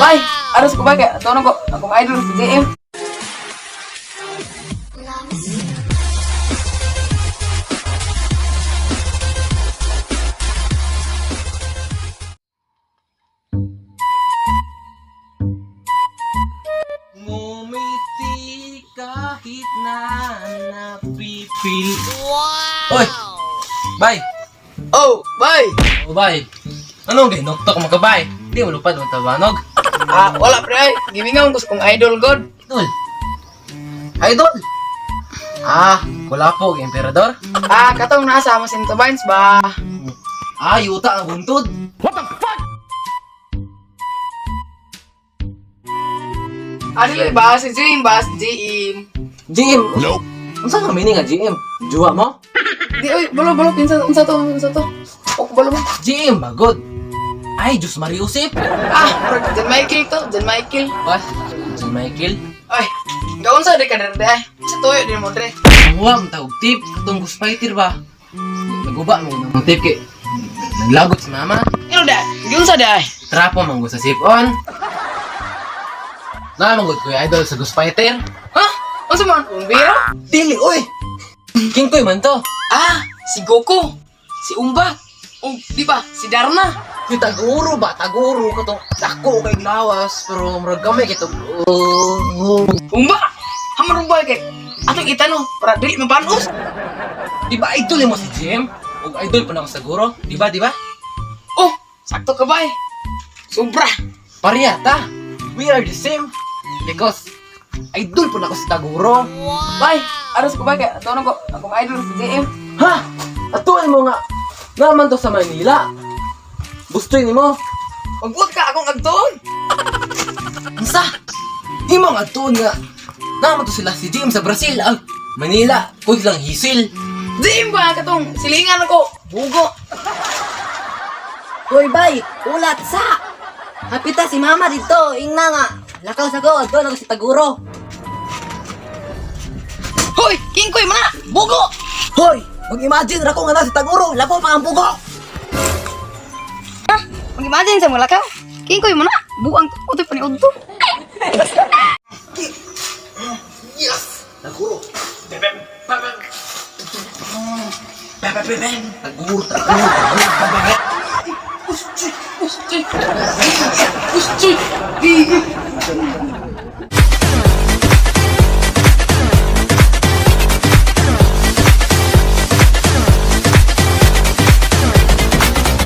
Bye! Aros ko ba kay ato ko akong idol si JM. Ngumiti kahit na napipil. Wow! Oy! Bay! Oh, bye! Oh, bay! Anong ginuktok mo ka, bay? Di mo lupad mo tabanog. Ah, wala pre ay. Gimingaw ko sa kong idol god. Idol! Idol! Ah, kulapo, emperador. Ah, katong nasa mo Sinto Vines ba? Ah, yuta ang buntod. Ah, dili ba si JM ba si JM? GM! Nope! Unsa nga meaning nga GM? Juwa mo? Di oy, balo balo kinsa unsa to unsa to? Ok balo mo. GM, magod. Ay, Diyos Mariusip! Ah, murag John Michael to, John Michael. Ba? John Michael? Ay, gaon sa di ka dere ay. Sa tuyo din mo dre. Ang tawag tip, katong gusfighter ba? Naguba mo ng tip kay naglagot si mama. Ino da, giun sa da ay. Trapo manggo sa sip-on. Namanggod ko yung idol sa Ghost Fighter. Ha? Unsa man? Umbira? Dili, oy! King Koy man to. Ah, si Goku, si Umba, o di ba, si Darna. Yung taguro ba? Taguro ko tong dako kay lawas. Pero murag kami kay tong... Oh, Umba! Hamar umba kay atong itano para dili mabanos. Di ba idol mo si Jim? O idol pa na ako sa guro? Di ba, di ba? Oh, sakto ka ba eh? Sobra. Pariyata. We are the same. Because idol pa na ako sa Taguro. Bay, aros ko ba kay ato ko akong idol si JM. Ha? Atuan mo nga. Naman to sa Manila. Gusto ni mo. Magbuot ka akong agtuon. Unsa? Imo nga tuon nga. Naman to sila si Jim sa Brazil. Ay, Manila. Kuy lang hisil. JM ba katong silingan ako. Bugo. Hoy bay, ulat sa! Hapita si mama dito, ingna nga. Lakaw sa ko, adto na ko si Taguro. Hoy, kingkoy man na. Bugo. Hoy, mag-imagine ra ko nga na si Taguro, lako pa ang bugo. Mag-imagine sa mga lakaw. Kingkoy man na. Buang utoy pa ni udto. Yes! Taguro. Taguro, taguro, taguro.